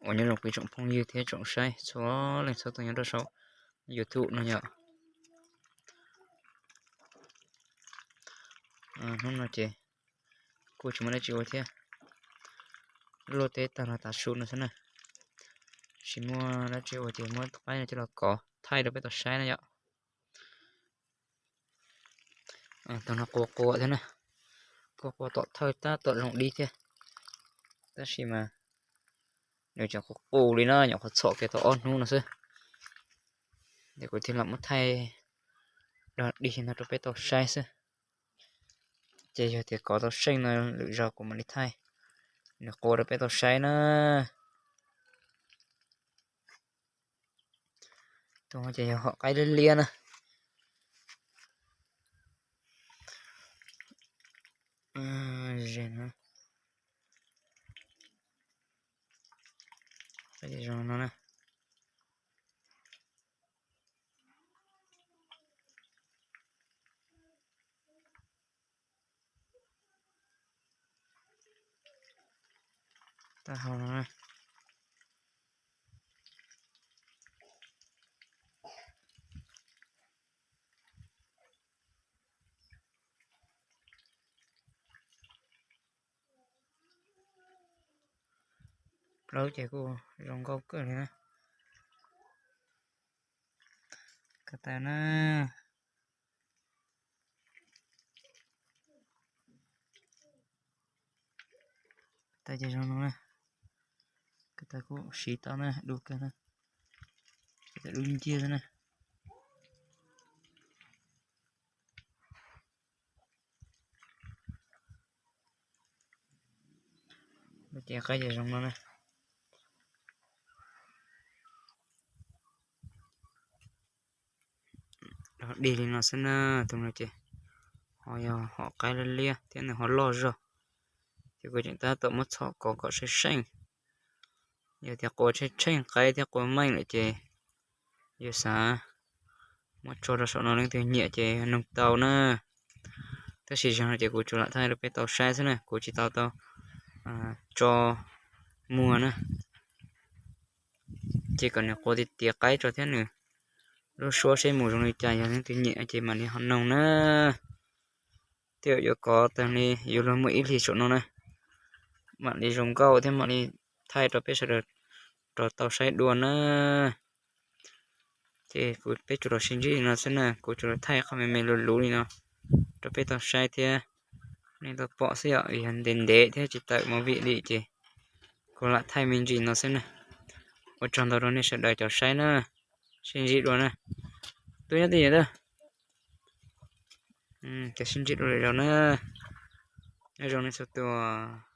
Uas nyob zoo peb tsoom phooj ywg thiab tsoom saib txhua leej txhua tus nyob rau saum YouTube no yom. Hnub no ces kuj tsis muaj dab tsi ua thiab, luaj teb tag los tav su no xwb na. Tsis muaj dab tsi ua ces muab qaib no coj los kov thaij rau peb tau saib na yom. Tus no qua qua thiab na, qua qua tom thawj tab tom zoo dib thiab, tab sis mas nws tseem qus qus li na, nyuam qhuav txhom kiag tau ob hnub no xwb. Ces kuv thiaj los muab thaij dog dig no rau peb tau saib xwb. Ces yog tias kov tau seej no lwm zaus kuv mam li thaij nws qua rau peb tau saib na. Tus no ces yog hom qaib liab liab na. Zoo no na. Tau hau no na. Plaub ces kuj zoo nkauj kawg li na. Ko taw na. Ko taw ces zoo no na. Ko taw kuj siv tau na, dub kawg na. Ko taw dub nciab xwb na. Ces qaib ces zoo no na. Dog dig li no xwb na, tus no ces ho yog hom qaib liab liab thiab nws ho loj zog. Ces kuv tseem tab tom muab txhom kov kom seej seej. Yog tias qua tsheej tsheej qaib thiab qua meej lawm ces yus xav muab tso rau saum no leej twg nyiam ces noog tau na. Tab sis zaum no ces kuv tsuas lam thaij rau peb tau saib xwb na, kuv tsis tau tau tso muag na. Ces kom nws qua tiav tiav qaib tso thiab nws lub suab seb mus zoo li cas, yog leej twg nyiam ces mam li ho noog na. Thiab yuav kov tag li yuav luag muaj ib hlis saum no na, mam li zoo nkauj thiab mam li thaij rau peb sawv daws rov tau saib dua na. Ces kuv peb tsuas los sib ntsib li no xwb na, kuv tsuas los thaij qhov me me luv luv li no rau peb tau saib thiab nej tau pom xwb yom. Yog ntev ntev thiab tsis tawm movie li ces kuv lam thaij me ntsis no xwb na. Ua tsaug ntau rau nej sawv daws cov saib na, sib ntsib dua na. Tub nyob twj ywm na. Ces sib ntsib dua lwm zaus na. Nyob zoo nej txhua tus.